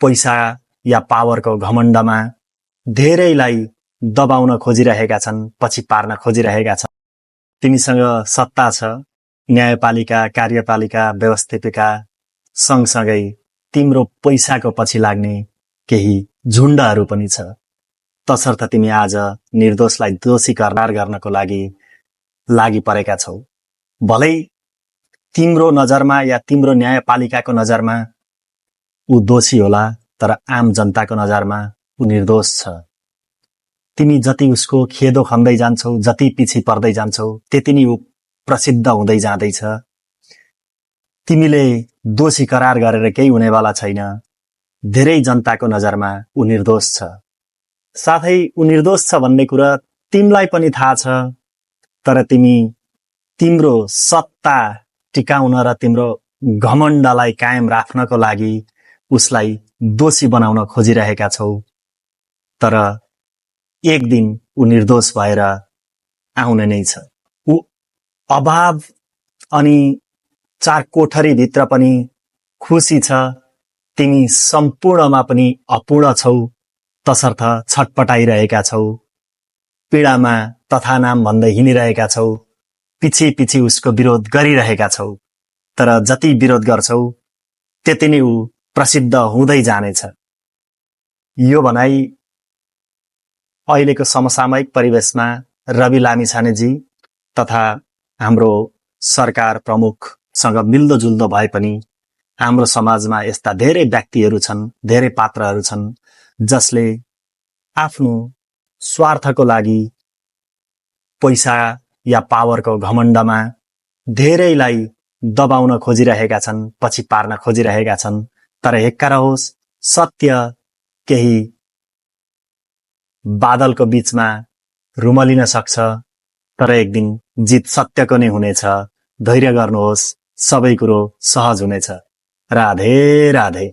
पैसा या पावरको घमण्डमा धेरैलाई दबाउन खोजिरहेका छन्, पछि पार्न खोजिरहेका छन्। तिमीसँग सत्ता छ, न्यायपालिका, कार्यपालिका, व्यवस्थापिका सँगसँगै तिम्रो पैसाको पछि लाग्ने केही झुण्डहरू पनि छ। तसर्थ तिमी आज निर्दोषलाई दोषी करार गर्नको लागि परेका छौ। भलै तिम्रो नजरमा या तिम्रो न्यायपालिकाको नजरमा ऊ दोषी होला, तर आम जनताको नजरमा ऊ निर्दोष छ। तिमी जति उसको खेदो खन्दै जान्छौ, जति पछि पर्दै जान्छौ, त्यति नै ऊ प्रसिद्ध हुँदै जाँदैछ। तिमीले दोषी करार गरेर केही हुनेवाला छैन। धेरै जनताको नजरमा ऊ निर्दोष छ। साथै ऊ निर्दोष छ भन्ने कुरा तिमीलाई पनि थाहा छ, तर तिमी तिम्रो सत्ता टिकाउन र तिम्रो घमण्डलाई कायम राख्नको लागि उसलाई दोषी बनाउन खोजिरहेका छौ। तर एक दिन ऊ निर्दोष भएर आउने नै छ। ऊ अभाव अनि चार कोठरी भित्र पनि खुसी छ। तिमी सम्पूर्णमा पनि अपूर्ण छौ, तसर्थ छटपटाइरहेका छौ। पीडामा तथा नाम भन्दै हिँडिरहेका छौ। पछि उसको विरोध गरिरहेका छौ। तर जति विरोध गर्छौ त्यति नै ऊ प्रसिद्ध हुँदै जानेछ। यो भनाई अहिलेको समसामयिक परिवेशमा रवि लामिछानेजी तथा हाम्रो सरकार प्रमुखसँग मिल्दोजुल्दो भए पनि हाम्रो समाजमा यस्ता धेरै व्यक्तिहरू छन्, धेरै पात्रहरू छन् जसले आफ्नो स्वार्थको लागि पैसा या पावरको घमण्डमा धेरैलाई दबाउन खोजिरहेका छन्, पछि पार्न खोजिरहेका छन्। तर हेक्का रहोस्, सत्य केही बादलको बीचमा रुमलिन सक्छ, तर एक दिन जित सत्यको नै हुनेछ। धैर्य गर्नुहोस्, सबै कुरो सहज हुनेछ। राधे राधे।